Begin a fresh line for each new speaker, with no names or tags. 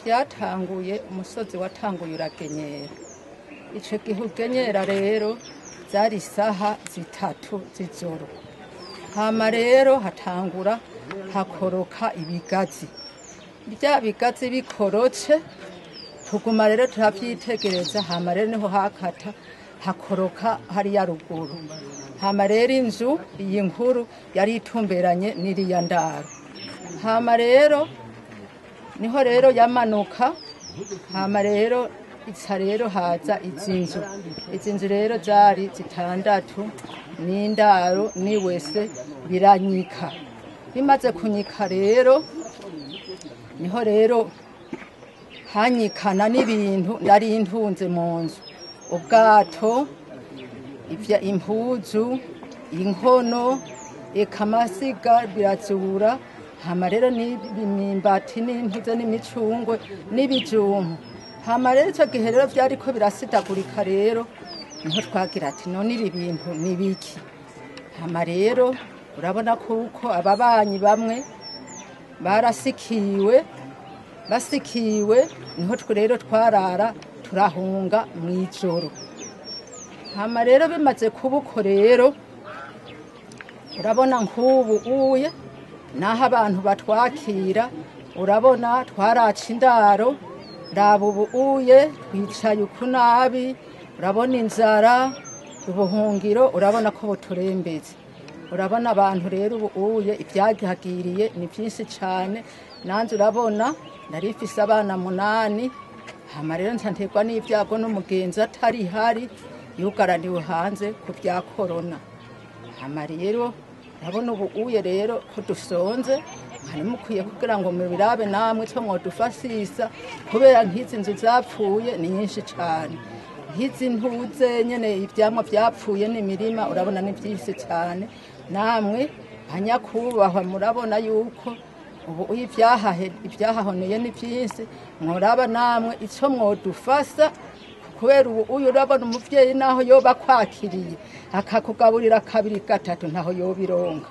Vyatanguye, umusozi watanguye uragenyera. Ico gihe ugenyera rero zari isaha 3 z'ijoro. Hama rero hatangura hakoroka ibigazi. Bya bigazi bikorotse, tuguma rero turavyitegereza. Hama rero niho hakata hakoroka hariya ruguru. Hama rero inzu iyi nkuru yari itumberanye n'iriya ndaro. Hama rero niho rero yamanuka. Hama rero ica rero haza izi nzu. Izi nzu rero zari 6, n'indaro n'iwese biranyika. Bimaze kunyika rero niho rero hanyikana n'ibintu nari ntunze mu nzu: ubwato, ivya impuzu, inkono, eka amasiga birazura. Hama rero n'imyumbati n'impuzu n'imicungwe n'ibijumbu. Hama rero ico gihe rero vyariko birasidagurika, rero niho twagira ati: "None ibi bintu ni biki?" Hama rero urabona kuko ababanyi bamwe barasikiwe, basikiwe niho twe rero twarara turahunga mw'ijoro. Hama rero bimaze kuba uko rero, urabona nk'ubu uye naho abantu batwakira, urabona twaraca indaro. Raba ubu uye twicaye uku nabi, urabona inzara, ubuhungiro urabona ko buturembeze. Urabona abantu rero ubu uye ibyagihagiriye ni byinshi cyane. Nanjye urabona nari mfise abana 8. Hama rero nca n'ibyago n'umugenzi atari hari, yugaraniwe hanze ku bya korona. Hama rero urabona ubu uye rero ko dusonze. Mwari mukwiye kugira ngo mubirabe namwe co mwodufasisa, kubera nk'izi nzu zapfuye ni nyinshi cyane, nk'izi ntuze nyene ivyamwa vyapfuye n'imirima, urabona ni byinshi cyane. Namwe banyakubahwa, murabona yuko ubu ivyahahoneye ni byinshi. Mworaba namwe ico mwodufasa, kubera ubu uyu urabona umuvyeyi naho yoba akwakiriye akakugaburira kabiri gatatu, ntaho yobironka.